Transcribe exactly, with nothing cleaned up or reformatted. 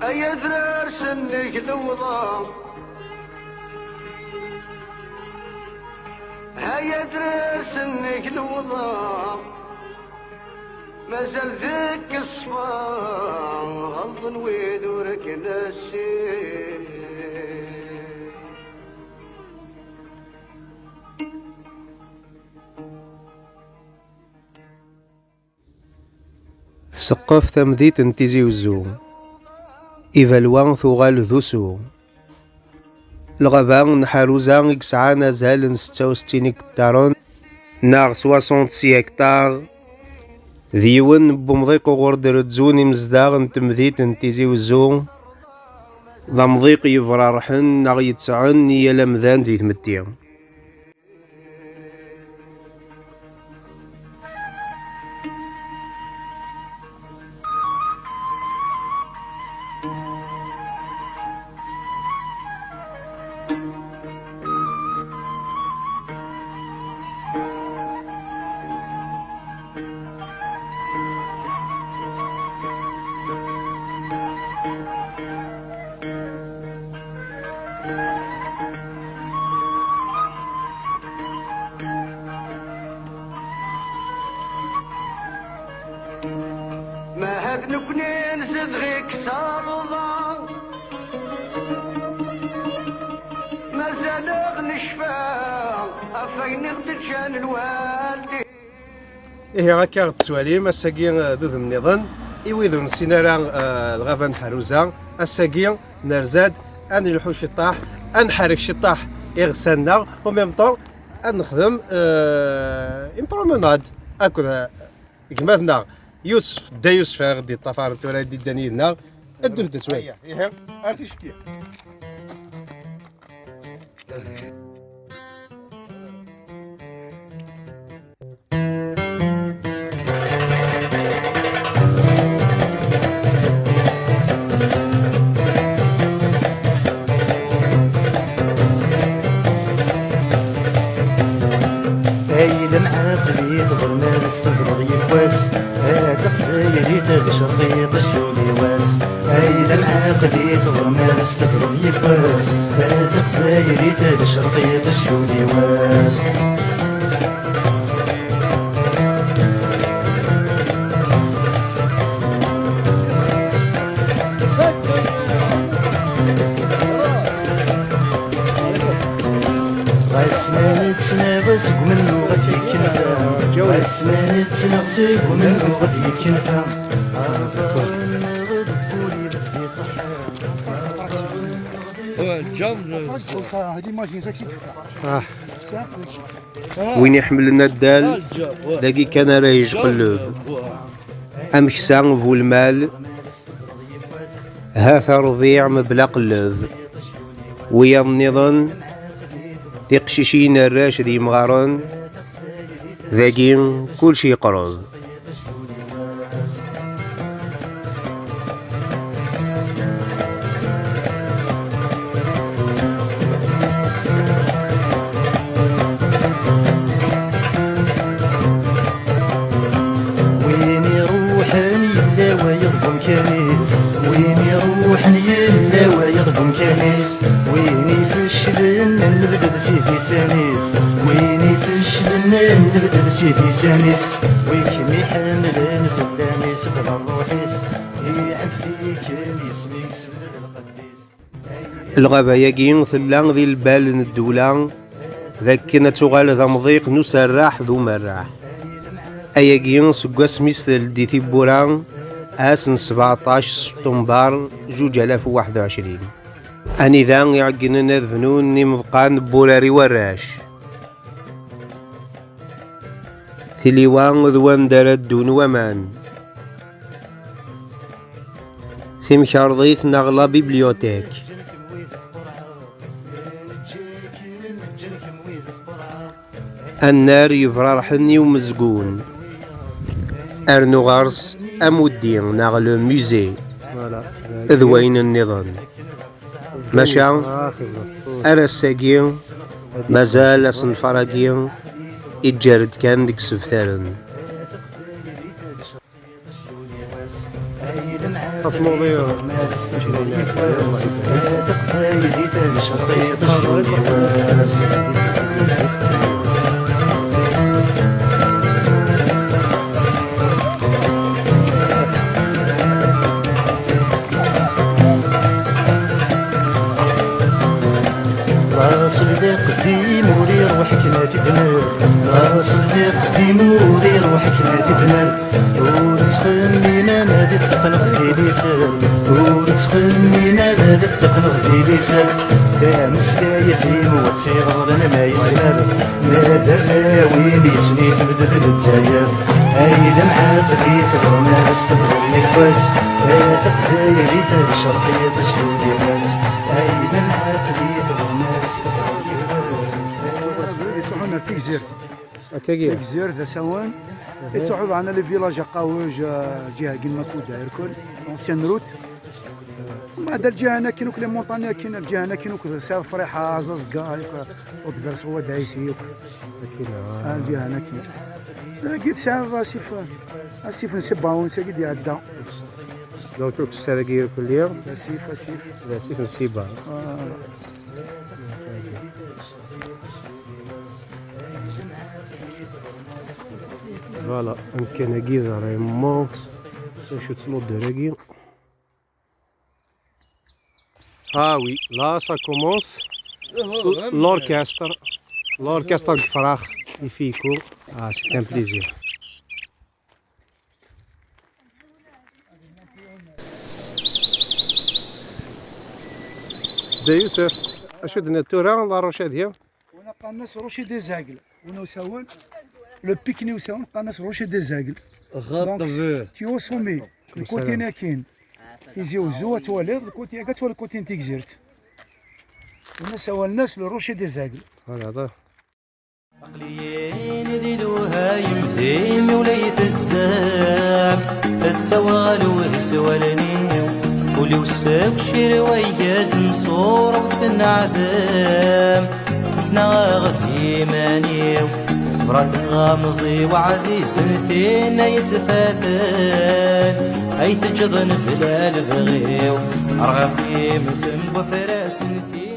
Ay adrar sennig lewḍa, ay adrar sennig lewḍa, mazal deg ṣṣfa ɣelḍen wid ur k-nessin. Tseqqef tamdint n Tizi Uzzu. Ibalwa tuɣal d usu. Lɣaba n Ḥaruza i yesɛan azal n setta u settin iktaren, neɣ soixante-six hectares, d yiwen n wemḍiq uɣur d-rezzun imezdaɣ n temdint n Tizi Uzzu, d amḍiq yebrarḥen neɣ yettɛen i yal amdan di tmetti. Ma had nekni nzedɣ-ik s rrḍa, mazal-aɣ necfa ɣef wayen i ɣ-d-ǧǧan lwaldin. Ihi akka ɣ-d-tettwalim, ass-agi, eh, d udem nniḍen. I wid ur nessin ara, eh, lɣaba n Ḥaruza, ass-agi nerza-d ad nelḥu ciṭṭaḥ, ad nḥerrek ciṭṭaḥ iɣsan-nneɣ, au même temps ad nexdem, eh, une promenade akked, eh, gma-tneɣ Yusef, Dda Yusef, ara ɣ-d-yeṭṭafaren tura, i d-iddan yid-neɣ. Ddut-d ad twali. Aya, ihi, ar ticki. Ay d amɛaqeb i tḍelmeḍ s tebreḍ yiwwas, a taqbaylit d cerqiṭ cculiwas. Ay d amɛaqeb i tḍelmeḍ s tebreḍ yiwwas, a taqbaylit d cerqiṭ cculiwas. Ɣas ma nettnaɣ seg umennuɣ ad d-yekkenfa. Ɣas ma nettnaɣ seg umennuɣ ad d-yekkenfa. Aẓar nneɣ d wul-iw d ṣṣeḥḥa. Aẓar nneɣ d Ah. Win iḥemmlen addal, dagi kan ara yejqelleb. Ameksa bu lmal, ha-t-a rrbiɛ mebla qelleb. Wiyaḍ nniḍen, tiqcicin, arrac d yimɣaren, dagi kullec yeqreb. Win iruḥen yella wayeḍ deg umkan-is, win iruḥen yella wayeḍ deg umkan-is, win ifeclen nebded si tisan-is, win ifeclen nebded si tisan-is, wi kem-iḥemmlen fell-am isbel ṛṛuḥ-is, iɛebd-ikem isem-ik s lqedd-is. Lɣaba-agi tella di lbal n ddewla, d akken ad tuɣal d amḍiq n userreḥ d umerreḥ. Ayagi seg wasmi s-teldi tiwwura, ass n sbeɛṭac September zuǧ alaf u waḥed u ɛecrin. Anida iɛeggnen ad bnun imeḍqan n wurar i warrac. Tiliwa d wanda ara ddun waman. Timkarḍit neɣ la bibliothèque. Annar yebrarḥen i umezgun. Rnu ɣer-s amuddi neɣ le musée. D wayen nniḍen. Maca ar ass-agi mazal asenfar-agi iǧǧer-d kan deg isebtaren. Tasmuḍi. Laṣel d iqdim ur iruḥ akken ad t-id-nerr. Laṣel d iqdim ur iruḥ akken ad t-id-nerr. Ur ttxemmim ama d ṭṭeqneɣ di liser. Ur ttxemmim ama d ṭṭeqneɣ di liser. Tameslayt-im wa tt-iɣeḍlen ma yezmer. Ma d arraw-im yessen-iten-d d Lezzayer. Ay d amḥaqel i tebɣen ad s-tebɣen yiwwas. A taqbaylit ad cerqiṭ s lbilas. Ay d amḥaqel i tebɣen ad s-tebɣen yiwwas. Yettruḥun ar Tigzirt. Akkagi. Tigzirt d asawen. Yettruḥu daɣen les villages Aqawej, eh, ǧiha n Makuda, irkel, l'ancienne route. Ma d lǧiha-nni akkin akk, les montagnes akkin, lǧiha-nni akkin akk, Sɛid Friḥa, Aẓaẓga, akk, ur d-verseɣ wa d Ɛisi akk. Akkin, ah. Ah, lǧiha-nni akkin. Dagi tesɛiḍ asif, asif n Sibawun, sagi d-iɛedda. Donc, ur tessaragi irkelli. D asif, asif. D asif n Siba. Ah. Voilà, amkan-agi d Raymond. Acu ttnudder-agi? Ah oui, là ça commence. L'orchestre. L'orchestre deg Frax, Ifiku. Ah, c'est un plaisir. Dda Yusef, acu d-tenniḍ tura, la roche-agi? Win qqaren-as Rocher des Aigles. Win usawen, le pic-nni usawen, qqaren-as Rocher des Aigles. Donc, tu es au sommet. Le côté-nni akkin. Tizi Uzzu, ad twaliḍ, le côté-agi, ad twaliḍ le côté n Tigzirt. Win sawalen-as le Rocher des Aigles. Voilà, da. Aql-iyi di lewhayem, timi ula yetessem. Tettaweɣ lwehs wallen-iw, ul-iw seg ucirway, ad nṣur wet nneɛdem. Ttnaɣeɣ d iman-iw, ṣebreɣ d amẓi-w ɛzizen, tin ay yettfaten, ay teǧǧḍen fell-a lebɣi-w. Rɣiɣ times n wafras n ti-